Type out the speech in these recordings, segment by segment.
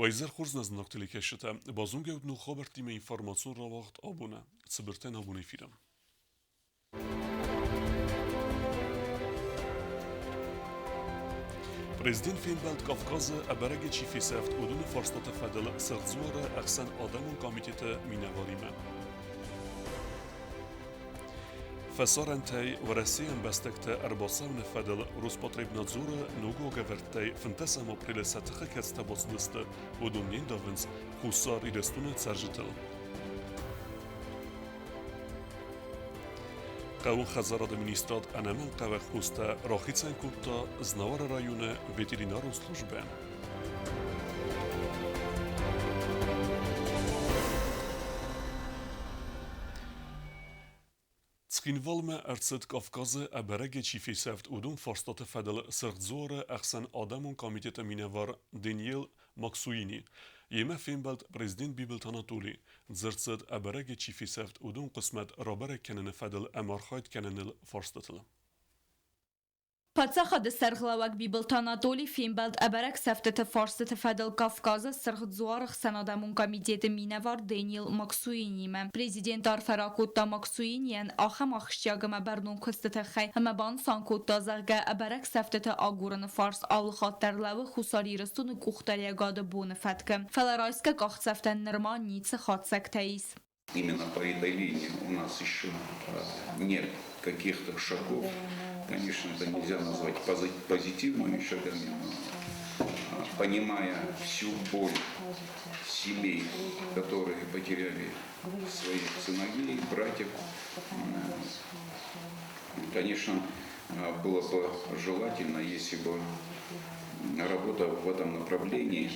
Уӕ изӕр хорз нӕ зынаргъ телекӕсджытӕ! Базонгӕ ут ног хабӕрттимӕ информацион рауагъд абоны. Цыбыртӕ нӕ абоны эфиры. Президент фембӕлд Кавказы ӕбӕрӕгӕй чи фесӕфт, уыдоны фарстаты фӕдыл Сырх Дзуары ӕхсӕнадӕмон комитеты минӕваримӕ. Фӕсарӕнтӕй Уӕрӕсейы ӕмбӕстӕгтӕ ӕрбацӕуыны фӕдыл Роспотребнадзоры ног уагӕвӕрдтӕй 15 апрелы сӕ тыхы кӕцытӕ бацыдысты, уыдон не ндавынц Хуссар Ирыстоны цӕрджытыл. Хъӕуы хӕдзарады министрад ӕнӕмӕнгхъӕуӕг хостӕ рахицӕн кодта Знауыры районы ветеринарон службӕйӕн. Цхинвалмӕ ӕрцыд Кавказы ӕбӕрӕгӕй чи фесӕфт, уыдон фарстаты фӕдыл Сырх Дзуары ӕхсӕнадӕмон комитеты минӕвар Даниэл Максуини. Йемӕ фембӕлд президент Бибылты Анатоли. Дзырд цыд, ӕбӕрӕгӕй чи фесӕфт, уыдон хъысмӕт рабӕрӕг кӕныны фӕдыл ӕмархайд кӕныныл фарстытыл. Паддзахады сӕргълӕууӕг Бибылты Анатоли фембӕлд ӕбӕрӕг сӕфтыты фарстыты фӕдыл Кавказы Сырх Дзуары ӕхсӕнадӕмон комитеты минӕвар Дэниел Максуинимӕ. Президент арфӕ ракодта Максуинийӕн ахӕм ахсджиаг ӕмӕ бӕрнон куысты тыххӕй ӕмӕ банысан кодта, зӕгъгӕ, ӕбӕрӕг сӕфтыты агурыны фарс алыхатт дӕр лӕууы Хуссар Ирыстоны къухдариӕгады боны фӕткы. Фӕлӕ райсгӕ къахдзӕфтӕн нырма ницы хатдзӕгтӕ ис. Именно по этой линии у нас еще нет каких-то шагов. Конечно, это нельзя назвать позитивными шагами, но понимая всю боль семей, которые потеряли своих сыновей, братьев, конечно, было бы желательно, если бы работа в этом направлении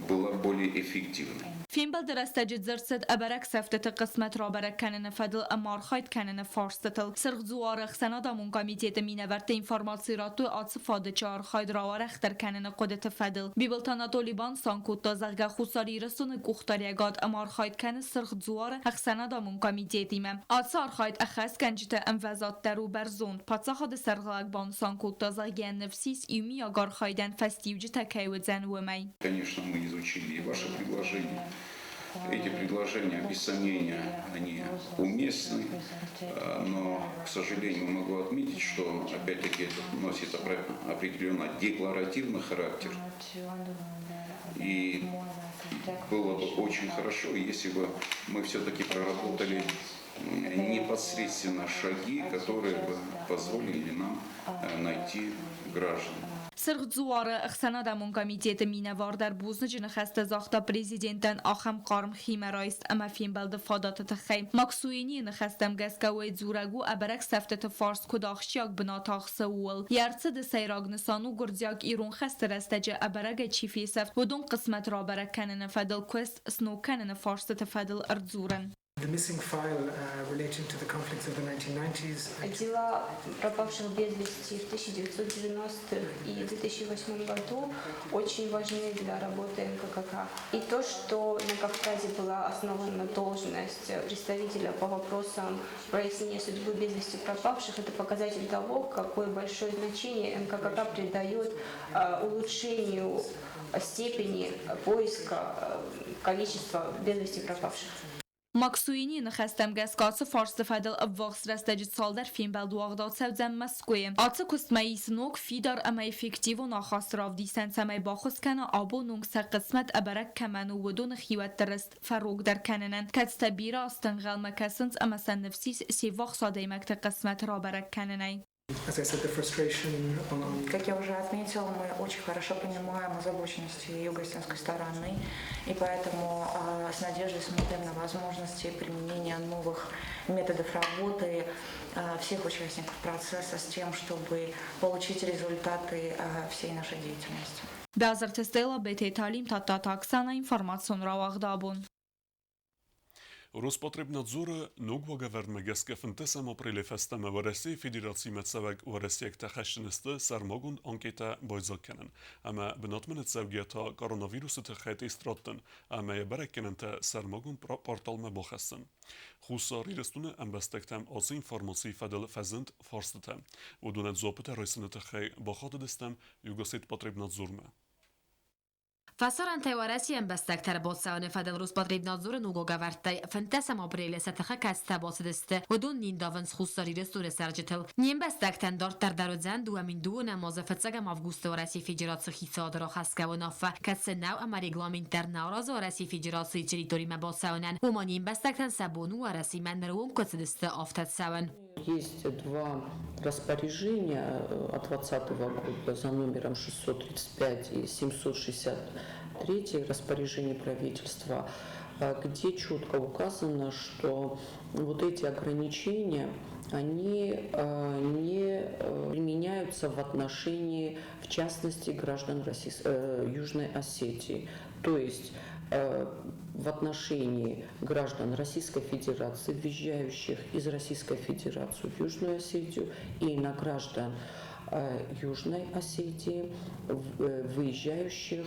была более эффективной. Фембӕлды рӕстӕджы дзырд цыд ӕбӕрӕг сӕфтыты хъысмӕт рабӕрӕг кӕныны фӕдыл ӕмӕ архайд кӕныны фарстытыл. Сырх Дзуары ӕхсӕнадӕмон комитеты минӕвӕрттӕ информаци радтой ацы фадыджы архайд рауӕрӕхдӕр кӕныны хъуыдыты фӕдыл. Бибылты Анатоли банысан кодта, зӕгъгӕ, Хуссар Ирыстоны къухдариӕгад ӕмархайд кӕны Сырх Дзуары ӕхсӕнадӕмон комитетимӕ. Ацы архайд ӕххӕстгӕнджыты ӕмвӕзад дӕр у бӕрзонд. Паддзахады сӕргълӕууӕг банысан кодта, зӕгъгӕ, ныфс ис иумиаг архайдӕн фӕстиуджытӕ кӕй уыдзӕн, уымӕй. Конечно, мы изучили и ваши предложения. Эти предложения, без сомнения, они уместны, но, к сожалению, могу отметить, что, опять-таки, это носит определенно декларативный характер. И было бы очень хорошо, если бы мы все-таки проработали непосредственно шаги, которые бы позволили нам найти граждан. Сырх Дзуары ӕхсӕнадӕмон комитеты минӕвар дӕр бузныджы ныхӕстӕ загъта президентӕн ахӕм хъарм химӕрайст ӕмӕ фембӕлды фадаты тыххӕй. Максуинийы ныхӕстӕм гӕсгӕ уый дзурӕг у ӕбӕрӕг сӕфтыты фарс куыд ахсджиаг бынат ахсы, ууыл. Йӕ ӕрцыды сӕйраг нысан у гуырдзиаг-ирон хӕсты рӕстӕджы ӕбӕрӕгӕй чи фесӕфт, уыдон хъысмӕт рабӕрӕг кӕныны фӕдыл куыст сног кӕныны фарстыты фӕдыл ӕрдзурын. The missing file relating to the conflicts of the 1990s. Дела пропавших без вести в 1990-х и 2008 году очень важны для работы НККК. И то, что на Кавказе была основана должность представителя по вопросам прояснения судьбы без вести пропавших, это показатель того, какое большое значение НККК придает улучшению степени поиска количества без вести пропавших. Максуини ныхӕстӕм гӕсгӕ ацы фарсты фӕдыл ӕввахс рӕстӕджы цалдӕр фембӕлд уагъд ацӕудзӕн Мӕскуыйы. Ацы куыстмӕ ис ног, фидар ӕмӕ эффективон ахаст равдисӕн, цӕмӕй баххуыс кӕна абон онг сӕ хъысмӕт ӕбӕрӕг кӕмӕн у, уыдоны хиуӕтты рыст фӕрогдӕр кӕнынӕн, кӕцытӕ бирӕ азты ӕнхъӕлмӕ кӕсынц ӕмӕ сӕ ныфс ис се ввахс адӕймӕгты хъысмӕт рабӕрӕг кӕнынӕй. As I said, the frustration on... Как я уже отметила, мы очень хорошо понимаем озабоченности юго-осетинской стороны, и поэтому с надеждой смотрим на возможности применения новых методов работы всех участников процесса с тем, чтобы получить результаты всей нашей деятельности. Бязырты Стелла, Бетей Талим, Тадтаты Оксана, информацион рауагъд абон. Роспотребнадзоры ног уагӕвӕрдмӕ гӕсгӕ 15 апрелы фӕстӕмӕ Уӕрӕсейы Федерацимӕ цӕуӕг уӕрӕсейӕгтӕ хӕсджын сты сӕрмагонд анкетӕ байдзаг кӕнын ӕмӕ бынатмӕ ныццӕугӕ та коронавирусы тыххӕй тест раттын ӕмӕ йӕ бӕрӕггӕнӕнтӕ сӕрмагонд порталмӕ бахӕссын. Хуссар Ирыстоны ӕмбӕстӕгтӕм ацы информацийы фӕдыл фӕзынд фарстытӕ. Уыдонӕн дзуаппытӕ райсыны тыххӕй бахатыдыстӕм Югосетпотребнадзормӕ. Фӕсарӕнтӕй Уӕрӕсейы ӕмбӕстӕгтӕ ӕрбацӕуыны фӕдыл Роспотребнадзоры ног уагӕвӕрдтӕй 15 апрелы сӕ тыхы кӕцытӕ бацыдысты, уыдон не ндавынц Хуссар Ирыстоны цӕрджытыл. Не мбӕстӕгтӕн дарддӕр дӕр уыдзӕн 2002 азы фыццӕгӕм августы Уӕрӕсейы Федерацийы хицауады рахӕсгӕ уынаффӕ, кӕцы нӕу ӕмӕ регламент дӕр нӕ аразы Уӕрӕсейы Федерацийы территоримӕ бацӕуынӕн, уымӕн не мбӕстӕгтӕн сӕ бон у Уӕрӕсемӕ ныры онг куыд цыдысты, афтӕ цӕуын. Есть два распоряжения от 2020 года за номером 635 и 763 распоряжение правительства, где четко указано, что вот эти ограничения, они не применяются в отношении, в частности, граждан Южной Осетии. То есть в отношении граждан Российской Федерации, въезжающих из Российской Федерации в Южную Осетию, и на граждан Южной Осетии, выезжающих,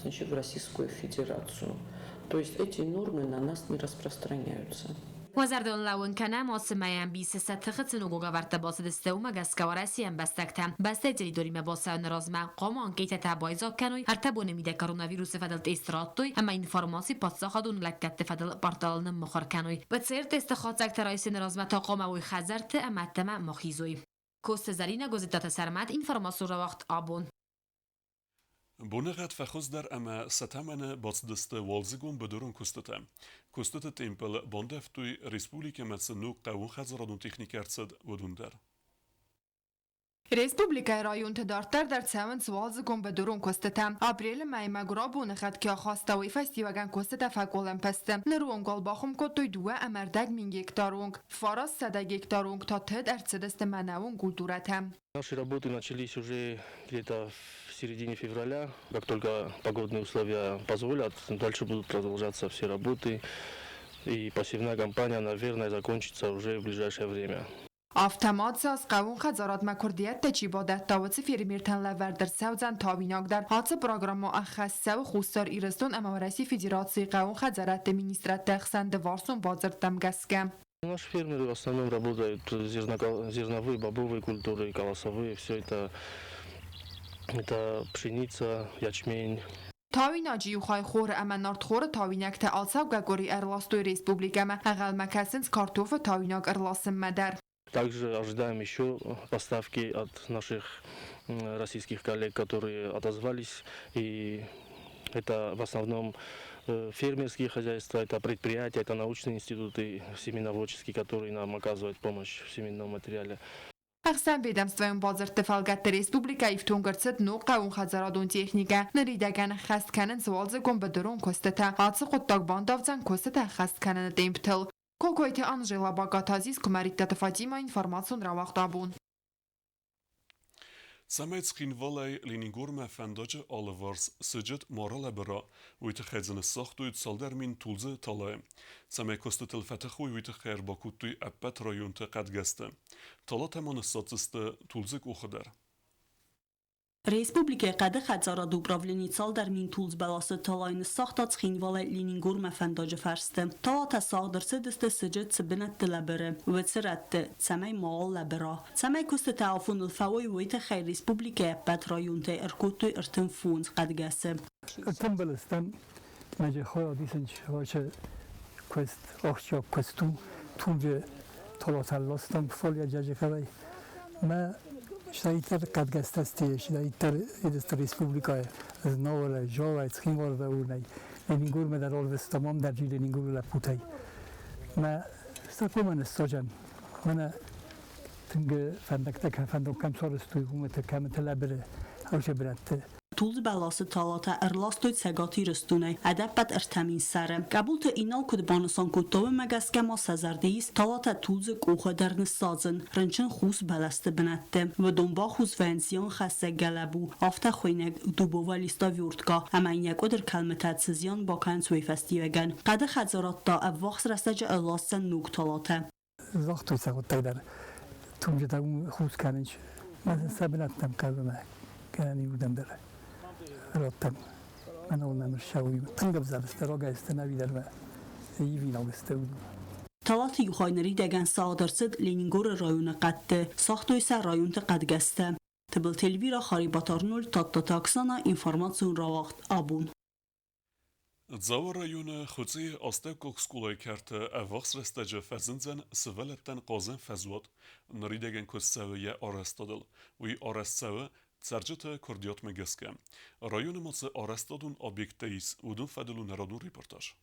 значит, в Российскую Федерацию. То есть эти нормы на нас не распространяются. Уӕ зӕрдыл лӕууын кӕнӕм, ацы мӕйы ӕмбисы сӕ тыхы цы ног уагӕвӕрдтӕ бацыдысты, уымӕ гӕсгӕ Уӕрӕсейы ӕмбӕстӕгтӕ бӕстӕйы территоримӕ бацӕуыны размӕ хъуамӕ анкетӕтӕ байдзаг кӕной, ӕртӕ боны мидӕг коронавирусы фӕдыл тест радтой ӕмӕ информаци паддзахадон лӕггӕдты фӕдыл порталы ныммыхуыр кӕной. ПЦР-тесты хатдзӕгтӕ райсыны размӕ та хъуамӕ уой хӕдзӕртты ӕмӕ ӕддӕмӕ ма хизой. Коцты Зӕринӕ, Гозиттаты Сӕрмӕт, информацион рауагъд «Абон». Боныгъӕд фӕхуыздӕр ӕмӕ сӕ тӕмӕны бацыдысты уалдзыгон быдырон куыстытӕ. Куыстыты темпыл бандӕвтой республикӕмӕ цы ног хъӕууонхӕдзарадон техникӕ ӕрцыд, уыдон дӕр. Республикӕйы районты дарддӕр дӕр цӕуынц уалдзыгон быдырон куыстытӕ. Апрелы мӕйы мӕгуырабоны хатт кӕй ахаста, уый фӕстиуӕгӕн куыстытӕ фӕкъулӕмпы сты. Ныры онг уал бахуым кодтой 2,25 гектары онг. 900 гектары онг та тыд ӕрцыдысты мӕнӕуон культурӕтӕ. Наши работы начались уже где-то в середине февраля. Как только погодные условия позволят, дальше будут продолжаться все работы. И посевная кампания, наверное, закончится уже в ближайшее время. Афтӕ ма Цас хъӕууон хӕдзарадмӕ куырдиӕттӕ чи бадӕтта, уыцы фермертӕн лӕвӕрд ӕрцӕудзӕн тауинаг дӕр. Ацы программӕ ӕххӕст цӕуы Хуссар Ирыстон ӕмӕ Уӕрӕсейы Федерацийы хъӕууон хӕдзарадты министрадты ӕхсӕн дыварсон бадзырдтӕм гӕсгӕ. Наши фермеры в основном работают зерновые, бобовые культуры, колосовые. Все это пшеница, ячмень. Тауинаджы иу хай хоры ӕмӕ нартхоры тауинӕгтӕ ацӕугӕ къуыри ӕрластой республикӕмӕ, ӕнхъӕлмӕ кӕсынц картофы тауинаг ӕрласынмӕ дӕр. Также ожидаем еще поставки от наших российских коллег, которые отозвались. И это в основном фермерские хозяйства, это предприятия, это научные институты семеноводческие, которые нам оказывают помощь в семенном материале. Ӕхсӕнведомствӕйон бадзырдты фӕлгӕтты республикӕ ифтонг ӕрцыд ног хъӕууонхӕдзарадон техникӕ. Ныридӕгӕн ӕххӕст кӕнынц уалдзыгон быдырон куыстытӕ. Ацы хъуыддаг бандавдзӕн куыстытӕ ӕххӕст кӕныны темптыл. Кокойты Анжела, Багаты Азиз, Куымӕридтаты Фатимӕ, информацион рауагъд «Абон». Цӕмӕй Цхинвалӕй Ленингормӕ фӕндаджы алыварс сыджыт ма ралӕбыра, уый тыххӕй дзы ныссагътой цалдӕр мин тулдзы талайы. Цӕмӕй куыстытыл фӕтых уой, уый тыххӕй ӕрбакодтой ӕппӕт районты хъӕдгӕсты. Талатӕ ма ныссадздзысты тулдзы къухы дӕр. Республикӕйы хъӕды хӕдзарады управлени цалдӕр мин тулдз бӕласы талайы ныссагъта Цхинвалӕй Ленингормӕ фӕндаджы фӕрсты. Талатӕ сагъд ӕрцыдысты сыджыт цы бынӕтты лӕбыры, уыцы рӕтты, цӕмӕй мауал лӕбыра. Цӕмӕй куыстытӕ афоныл фӕуой, уый тыххӕй республикӕйы ӕппӕт районтӕй ӕркодтой 35 хъӕдгӕсы. Ӕртымбыл мӕ хайадисынч quest ахсджиаг куыст у туджы талатӕ ластам фольяджаджы Мӕ сидӕриддӕр хъӕдгӕстӕ сидӕриддӕр республикӕйы Знауырӕй, Жавӕй, Цхинвалвӕ урнӕй, Ленингормӕ дӕр ӕрвыстам ам дӕр Ленингоры лӕппутӕй. Мӕ стакомӕн ссаджӕн мӕнӕ тынг фӕндӕгтӕ фӕндаг кӕм сарӕзтой, уымыты кӕмыты лӕбыры ӕвзӕр бынӕтты. Тулдз бӕласы талатӕ ӕрластой Цӕгат Ирыстонӕй, ӕдӕппӕт 3000 сӕры. Къӕбулты Инал куыд банысан кодта, уымӕ гӕсгӕ ма сӕ зӕрды ис талатӕ тулдзы къухы дӕр ныссадзын, рынчын хус бӕлӕсты бынӕтты. Уыдон бахус вӕййынц зианхӕссӕг гӕлӕбу, афтӕ хуыйнӕг дубовая листовертка, ӕмӕ йын йӕ къуыдыр кӕлмытӕ цы зиан бакӕнынц, уый фӕстиуӕгӕн. Хъӕды хӕдзарад та ӕввахс рӕстӕджы ӕрласдзӕн ног талатӕ. Загътой сӕ хъуыддаг дӕр тунджытӕ хус кӕнынц. Мӕ сӕ бынӕттӕм хъӕуы мӕ кӕнӕн иуырдӕм дӕр радтам. Мӕнӕ нӕм ссӕуы тынг ӕвзӕр сты, рагӕй сты нӕ дӕр мӕ ивинаг сты. Талаты иу хай ныридӕгӕн сагъд ӕрцыд Ленингоры районы хъӕдты, сагътой сӕ районты хъӕдгӕстӕ. Тыбылты Эльвира, Харибаты Арнольд, Тадтаты Оксана, информацион рауагъд Абон. Дзауы районы Хуыцъейы астӕуккаг скъолайы кӕрты ӕввахс рӕстӕджы фӕзындзӕн сывӕллӕттӕн хъазӕн фӕзуат. Ныридӕгӕн куыст цӕуы йӕ арӕзтадыл. Уый арӕзт цӕуы цӕрджыты куырдиатмӕ гӕсгӕ. Районы ма цы арӕзтадон объекттӕ ис, уыдон фӕдыл у нӕ радон репортаж.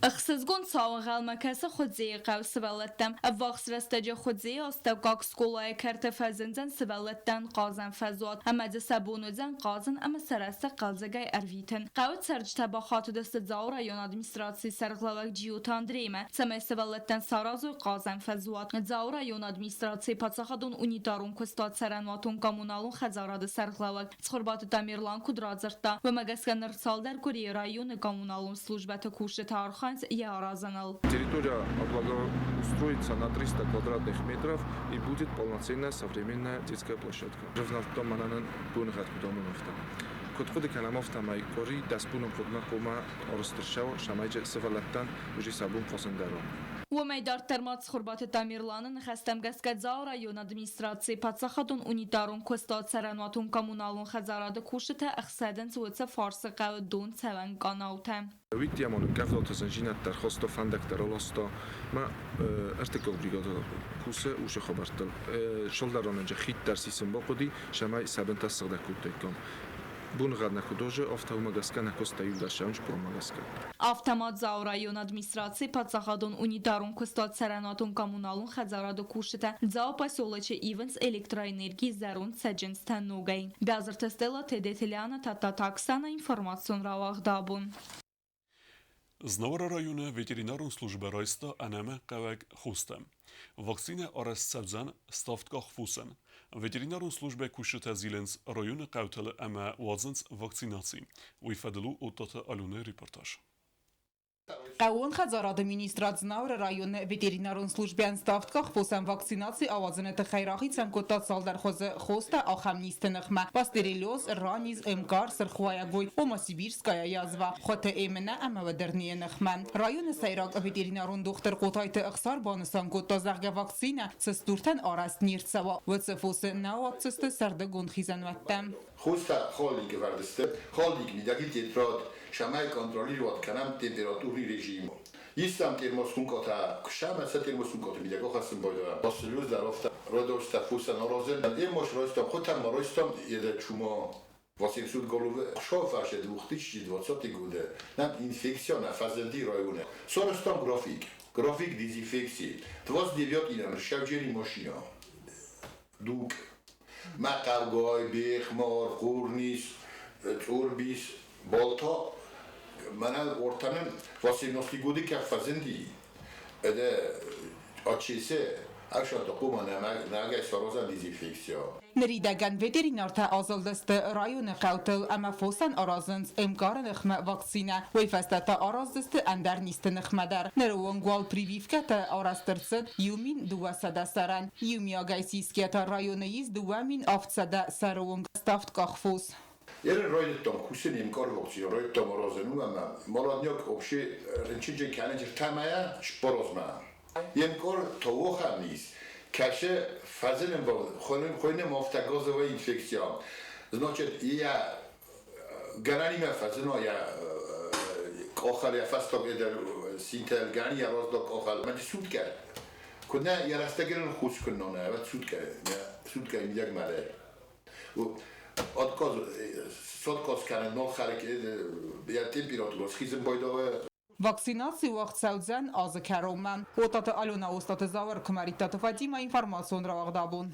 Ӕхсызгон цау ӕнхъӕлмӕ кӕсы Хуыдзейы хъӕу сывӕллӕттӕм. Ӕввахс рӕстӕджы Хуыдзейы астӕуккаг скъолайы кӕрты фӕзындзӕн сывӕллӕттӕн хъазӕн фӕзуат ӕмӕ дзы сӕ бон уыдзӕн хъазын ӕмӕ сӕ рӕстӕг хъӕлдзӕгӕй ӕрвитын. Хъӕуы цӕрджытӕ бахатыдысты Дзауы районы администрацийы сӕргълӕууӕг Джиоты Андреймӕ, цӕмӕй сывӕллӕттӕн саразой хъазӕн фӕзуат. Дзауы районы администрацийы паддзахадон унитарон куыстуат цӕрӕнуатон-коммуналон хӕдзарады сӕргълӕууӕг Цхуырбаты Тамерлан куыд радзырдта, уымӕ гӕсгӕ ныр цалдӕр къуырийы районы коммуналон службӕты кусджытӕ архайынц йӕ аразыныл. Территория благоустроится на 300 квадратных метров и будет полноценная современная детская площадка. Рывнӕлдтон мӕнӕн боныгъӕд куыд амоны, афтӕ. Куыд хъуыды кӕнӕм, афтӕмӕй къуыри дӕсбонон хъуыдмӕ хъуамӕ ӕрыстырсӕуа, цӕмӕй сывӕллӕттӕн уже сӕ бон хъазын дӕр уа. Уымӕй дарддӕр ма Цхуырбаты Тамерланы ныхӕстӕм гӕсгӕ Дзауы районы администрацийы паддзахадон унитарон куыстуат цӕрӕнуатон-коммуналон хӕдзарады кусджытӕ ӕхсӕдынц уыцы Фарсы хъӕуы донцӕуӕн къанаутӕ. Уидтиамонӕг къӕвдаты зындзинӕдтӕ ӕрхаста, фӕндӕгтӕ раласта ма ӕртыккаг бригадӕ кусы уыцы хабӕрттыл. Сӕлдӕргӕнӕджы хид дӕр сисын бахъуыди, цӕмӕй сӕ бынтӕ ссыгъдӕг кодтаиккам. Боныгъӕд нӕ куыд озы, афтӕ уымӕ гӕсгӕ нӕ куыст иу дӕсӕм пъланмӕ гӕсгӕ. Афтӕ ма Дзауы районы администрацийы паддзахадон унитарон куыстуат цӕрӕнуатон-коммуналон хӕдзарады кусджытӕ Дзауы поселочы ивынц электроэнергийы зӕронд цӕджындзтӕ ногӕй. Бязырты Стелла, Тедеты Лиана, Тадтаты Оксана, информацион рауагъд Абон. Знауыры районы ветеринарон службӕ райста ӕнӕмӕнгхъӕуӕг хостӕ. Вакцинӕ арӕзт цӕудзӕн ставдкъах фосӕн. Ветеринарон службӕ кусджытӕ зилынц районы хъӕутыл ӕмӕ уадзынц вакцинаци. Уый фӕдыл у Оттаты Аленӕйы репортаж. Хъӕууон хӕдзарады министрад Знауыры районы ветеринарон службӕйӕн ставдкъах фосӕн вакцинаци ауадзыны тыххӕй рахицӕн кодта цалдӕр хуызы хостӕ ахӕм низты ныхмӕ: пастереллез, раниз, эмкар, сырхуайӕгой, ома сибирская язва, хуыты эминӕ ӕмӕ уӕдӕрнийы ныхмӕ. Районы сӕйраг ветеринарон дохтыр Хъотайты Ӕхсар банысан кодта, зӕгъгӕ, вакцинӕ цы стуртӕн арӕзт не рцӕуа, уыцы фосы нӕ ауадздзысты сӕрдыгон хизӕнуӕттӕ. Хостӕ холдинги вӕрдысты. Холдинг мидӕги тетрад, цӕмӕй контролировать кӕнӕм температурный режим. Истам термосумкатӕ, кусӕм сӕ термосумкаты мидӕг ахӕссын байдайӕм. Пастереллез дӕр афтӕ райдайста фосӕн аразын. Эммаш райстам, хотӕм ма райстам, еде чума 800 головы. Шофаше 2020 годы нам инфекция на фӕзынди районы. Сарӕзтам график. График дезинфекции. 29 инӕм рсӕвджери машина. Дуг. Мӕ хъавгай, бехмар, хъурнис, цъурбис, балта мӕнӕ ортанын 18 годы кӕ фӕзынди. Это АЧС ӕфсады хъума нӕгӕй сараза дезинфекция. Ныридӕгӕн ветеринартӕ азылдысты районы хъӕутыл ӕмӕ фосӕн аразынц ӕмкары ныхмӕ вакцинӕ. Уый фӕстӕ та араздзысты ӕндӕр низты ныхмӕ дӕр. Ныры онг уал прививкӕтӕ арӕзт ӕрцыд 1200 сӕрӕн. Иумиагӕй сисгӕ та районы ис 2700 сӕры онг ставдкъах фос. Ерын райдыдтам кусын емкар вакцина, райдыдтам аразын ӕмӕ молодняк вообще рынчынджын кӕны ӕртӕмӕйӕ спорозмӕ. Емкар тоохӕм ис, кӕсы фӕзынын хуыйны автогазовая инфекция. Значит, я гӕнӕнимӕ фӕзына йӕ къахӕл, йӕ фӕстаг синтел, гӕнӕн йӕ раздаг къахӕл. Мӕ суткӕ. Куыд нӕ йӕ рӕстӕгӕн хос кӕнон, ӕвӕд суткӕ, суткӕ мидӕг мӕлӕ. Отказ, сотказ кӕнын ног хӕрык, йӕ температура схизын байдауы. Вакцинаци уагъд цӕудзӕн азы кӕронмӕ. Отаты Алена, Остаты Зауыр, Куымӕридтаты Фатима, информацион рауагъд Абон.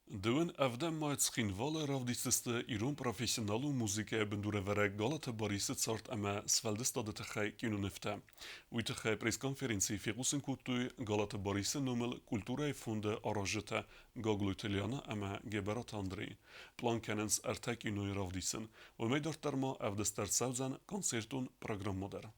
Дыууын ӕвдӕм май Цхинвалы равдисдзысты ирон профессионалон музыкӕйы бындурӕвӕрӕг Галаты Барисы цард ӕмӕ сфӕлдыстады тыххӕй кинонывтӕ. Уый тыххӕй пресс-конференцийы фехъусын кодтой Галаты Барисы номыл культурӕйы фонды аразджытӕ Гаглойты Лиана ӕмӕ Гӕбӕраты Андрей. План кӕнынц ӕртӕ кинойы равдисын. Уымӕй дарддӕр ма ӕвдыст ӕрцӕудзӕн концертон программӕ дӕр.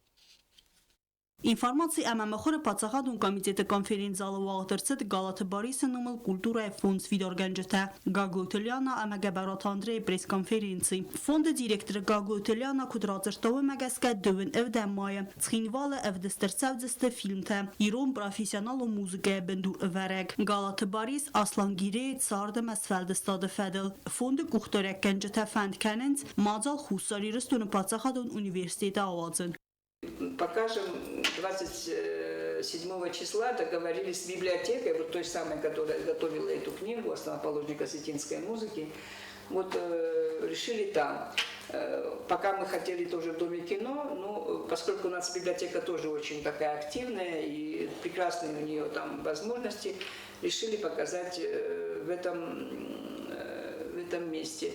Информаци ӕмӕ мыхуыры паддзахадон комитеты конференц-залы уагъд ӕрцыд Галаты Барисы номыл культурӕйы фонд сфидаргӕнджытӕ Гаглойты Лиана ӕмӕ Гӕбӕраты Андрейы пресс-конференци. Фонды директор Гаглойты Лиана куыд радзырдта, уымӕ гӕсгӕ дыууын ӕвдӕм майы Цхинвалы ӕвдыст ӕрцӕудзысты фильмтӕ ирон профессионалон музыкӕйы бындурӕвӕрӕг Галаты Барис, Аслан Гирейы цард ӕмӕ сфӕлдыстады фӕдыл. Фонды къухдарӕггӕнджытӕ фӕнд кӕнынц мадзал Хуссар Ирыстоны паддзахадон университеты ауадзын. Покажем 27 числа, договорились с библиотекой, вот той самой, которая готовила эту книгу «Основоположник осетинской музыки», вот решили там. Пока мы хотели тоже в Доме кино, но поскольку у нас библиотека тоже очень такая активная и прекрасные у нее там возможности, решили показать в этом месте.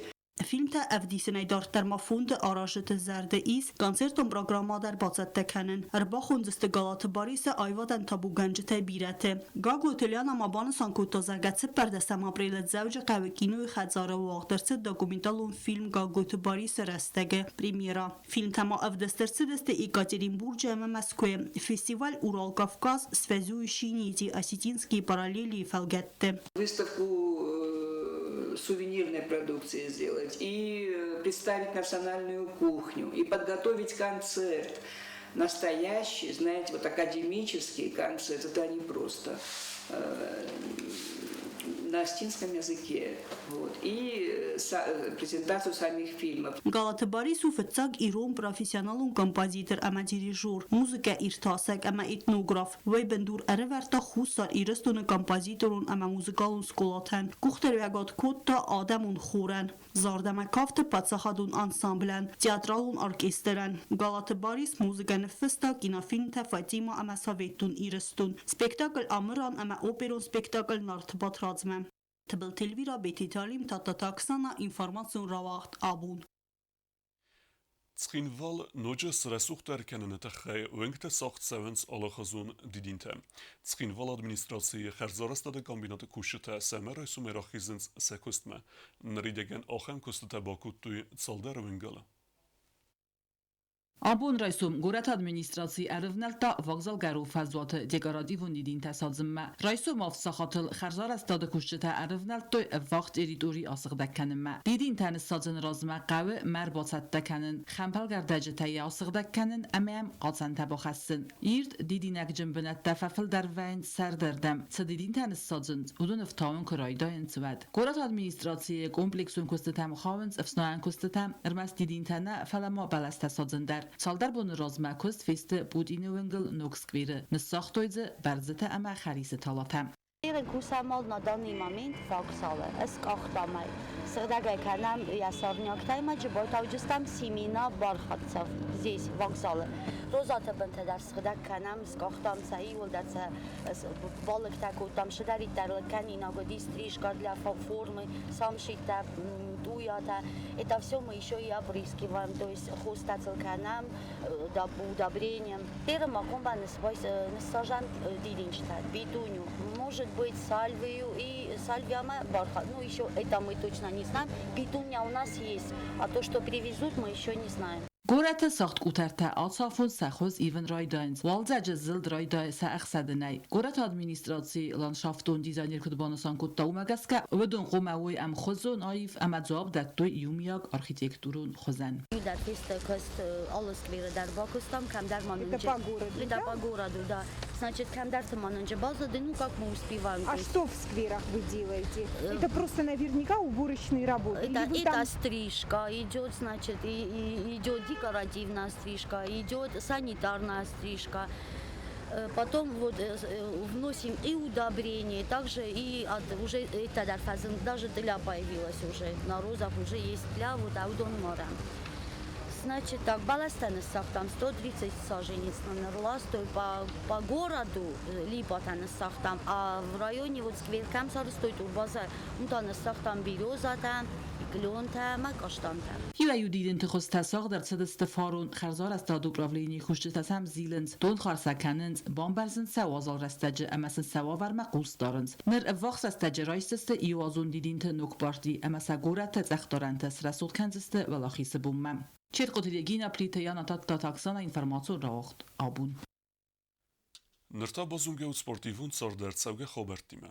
Фильмтӕ ӕвдисынӕй дарддӕр ма фонды аразджыты зӕрды ис концертон программӕ дӕр бацӕттӕ кӕнын. Ӕрбахондзысты Галаты Барисы аивадӕн табугӕнджытӕй бирӕты. Гаглойты Лиана ма банысан кодта, зӕгъгӕ, 14 апрелы Дзӕуджыхъӕуы кинойы хӕдзары уагъд ӕрцыд документалон фильм Гаглойты Барисы рӕстӕг-ы премьерӕ. Фильмтӕ ма ӕвдыст ӕрцыдысты Екатеринбурджы ӕмӕ Мӕскуыйы. Фестиваль «Урал-Кавказ. Связующие нити. Осетинские параллели» фӕлгӕтты. Выставку сувенирной продукции сделать, и представить национальную кухню, и подготовить концерт. Настоящий, знаете, вот академический концерт, это не просто на осетинском языке. Вот, и презентацию самих фильмов. Галаты Барис у фыццаг ирон профессионалон композитор ӕмӕ дирижер, музыкӕ иртасӕг ӕмӕ этнограф. Уый бындур ӕрӕвӕрдта Хуссар Ирыстоны композиторон ӕмӕ музыкалон скъолатӕн. Къухдариуӕгад кодта адӕмон хорӕн, зард ӕмӕ кафты паддзахадон ансамблӕн, театралон оркестрӕн. Галаты Барис музыкӕ ныффыста кинофильмтӕ «Фатима» ӕмӕ «Советон Ирыстон», спектакль «Амыран» ӕмӕ оперон спектакль «Нарты Батрадзмӕ». Тыбылты Эльвира, Бететы Алим, Тадтаты Оксана, информацион рауагъд «Абон». Цхинвал ноджы срӕсугъддӕр кӕныны тыххӕй уынгты сагъд цӕуынц алыхуызон дидинтӕ. Цхинвалы администрацийы хӕрзарӕзтады комбинаты кусджытӕ сӕумӕрайсомӕй рахизынц сӕ куыстмӕ. Ныридӕгӕн ахӕм куыстытӕ бакодтой цалдӕр уынгыл. Абон райсом горӕты администраци ӕрывнӕлдта вокзалгӕрон фӕзуаты декоративон дидинтӕ садзынмӕ. Райсом 7 сахатыл хӕрзарӕзтады кусджытӕ ӕрывнӕлдтой ӕввахс территори асыгъдӕг кӕнынмӕ. Дидинтӕ ныссадзыны размӕ хъӕуы мӕр бацӕттӕ кӕнын, хӕмпӕлгӕрдӕджытӕ йӕ асыгъдӕг кӕнын ӕмӕ йӕм хъацӕнтӕ бахӕссын. Ирд дидинӕгджын бынӕттӕ фӕфылдӕр вӕййынц сӕрдӕрдӕм. Цы дидинтӕ ныссадзынц, уыдон ӕфтауын куы райдайынц, уӕд. Горӕты администрацийы комплексон куыстытӕм хауынц ӕфснайӕн куыстытӕ, ӕрмӕст дидинтӕ нӕ, фӕлӕ ма бӕлӕстӕ садзын дӕр. Цалдӕр боны размӕ куыст фесты Путины уынгыл ног скверы. Ныссагътой дзы бӕрзытӕ ӕмӕ хӕрисы талатӕ. Кусӕм на данный момент вокзалы, скъахтам ӕй. Сыгъдӕгӕй кӕнӕм йӕ сорняктӕй ма джыбайтауджыстӕм семена бархатцев здесь, вокзалы. Розаты бынтӕ дӕр сыгъдӕг кӕнӕм, скъахтам сӕ иуылдӕр сӕ балыгтӕ кодтам, цыдӕриддӕр кӕнинаг уыди, стрижка для формы, самшиттӕ, туятӕ. Это все мы еще и опрыскиваем, то есть хостӕ сыл кӕнӕм, удобрением. Первым ма ныссажам дидинджытӕ, петунию, может быть, сальвию и сальвия бархат. Ну, еще это мы точно не знаем. Петуния у нас есть, а то, что привезут, мы еще не знаем. Горӕты сагъд къутӕртӕ ацафон сӕ хуыз ивын райдайынц. Уалдзӕджы зылд райдайы сӕ ӕхсӕдынӕй. Горӕты администрацийы ландшафтон дизайнер куыд банысан кодта, уымӕ гӕсгӕ уыдон хъуамӕ уой ӕмхуызон аив ӕмӕ дзуапп дӕттой иумиаг архитектурон хуызӕн. Это по городу, Это да? по городу, да. Значит, кӕмдӕрты ма нынджы баззад, ну как мы успеваем. А то есть что в скверах вы делаете? Это просто наверняка уборочные работы. Это, Или вы это там стрижка идет, значит, и идет декоративная стрижка, идет санитарная стрижка. Потом вот вносим и удобрения, также и от, уже это даже тля появилась уже, на розах уже есть тля, вот уыдон мӕрӕм. Значит так, бӕлӕстӕ ныссагътам 130 саженец нырластой по городу, липатӕ ныссагътам, а в районе вот сквер кӕм сарӕзтой турбаза, уым та ныссагътам березатӕ, клёнтӕ ӕмӕ каштантӕ. Иуӕй-иу дидинты хуызтӕ сагъд ӕрцыдысты фарон. Хӕрзарӕзтады управленийы кусджытӕ сӕм зилынц, донхӕр сӕ кӕнынц, бамбӕрзынц сӕ уазал рӕстӕджы ӕмӕ сын сӕ уавӕрмӕ хъус дарынц. Ныр ӕввахс рӕстӕджы райсдзысты иуазон дидинты ног парти ӕмӕ сӕ горӕты цъӕхдарӕнтӕ срӕсугъд кӕндзысты Уӕлахизы бонмӕ. Чертхъоты Регина, Плиты Яна, Тадтаты Оксана, информацион рауагъд «Абон». Ныр та базонгӕ ут спортивон цардӕрцӕугӕ хабӕрттимӕ.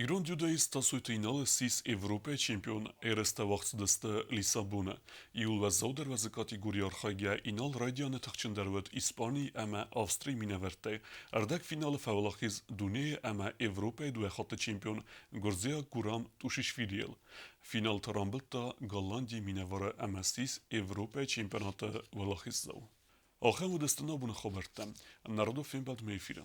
Ирон дзюдоист Тасойты Инал ссис Европӕйы чемпион ерыстӕ уагъд цыдысты Лиссабоны. Иууыл уӕззаудӕр уӕзы категорийы архайгӕ Инал райдианы тыхджындӕр уыд Испани ӕмӕ Австрийы минӕвӕрттӕй. Ӕрдӕгфиналы фӕуӕлахиз дунейы ӕмӕ Европӕйы дыууӕ хатты чемпион гуырдзиаг Гурам Тъушишвилийыл. Финалты рамбылдта Голландийы минӕвары ӕмӕ ссис Европӕйы чемпионаты уӕлахиздзау. Ахӕм уыдысты нӕ абоны хабӕрттӕ. Народов фембӕлдмӕ эфиры.